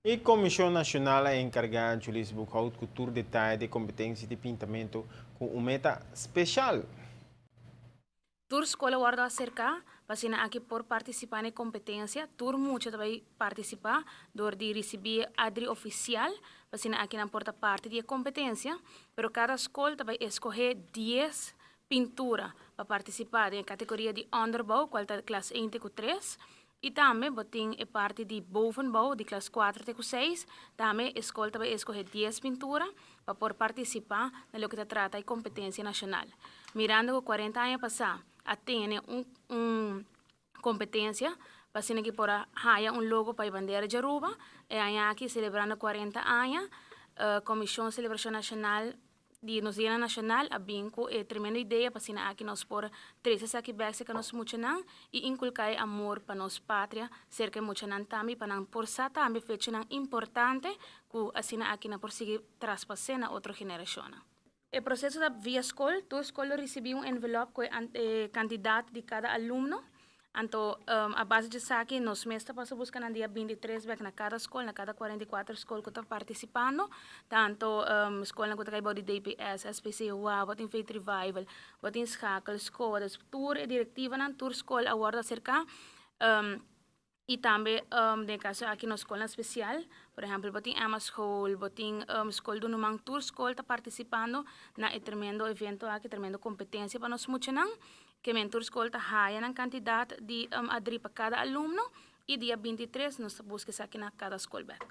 E Comision Nacional a encarga Julius Boekhout cu tur detaye di competencia di pintamento cu un meta special. Tur scol a wordo acerca pa asina aki por participa na e competencia. Tur mucha ta bay participa door di ricibi e adri oficial pa asina aki nan por ta parti di e competencia. Pero cada scol ta bay escoge 10 pintura pa participa den e categoria di onderbouw, cual ta klas 1 te cu 3. Y tambe bo tin e parti di bovenbouw di klas 4 te cu 6. Tambe e scol ta bay escoge 10 pintura pa por participa na loke ta trata e competencia nacional. Mirando cu 40 aña pasa a tene un competencia pa asina ki por a haya un logo pa e bandera di Aruba, e aña aki celebrando 40 aña, Comision Celebracion Nacional di nos Dia Nacional a bin cu e tremendo idea pa asina aki nos por trece esaki bek cerca nos muchanan y inculca e amor pa nos patria cerca e muchanan tambe pa nan por sa tambe fechanan importante cu asina aki nan por sigui traspase na otro generacionnan. E proceso ta via scol, tur scol lo ricibi un envelop cu e cantidad di cada alumno. Anto a base di esaki nos mes ta pasa busca nan dia 23 bek na cada scol, na cada 44 scol cu ta participando. Tanto scolnan cu ta cay bou di DPS, SPCOA, bo tin Faith Revival, bo tin Schakel, SCOA, dus tur e directivanan, tur scol a wordo acerca. Y tambe den caso aki nos scolnan special, por ehempel bo tin Emma School, bo tin Scol Dunuman, tur scol ta participando na e tremendo evento aki, tremendo competencia pa nos muchanan. Ke men tur scol ta haya nan cantidad di adri pa cada alumno y dia 23 nos ta busca esaki na cada scol bek.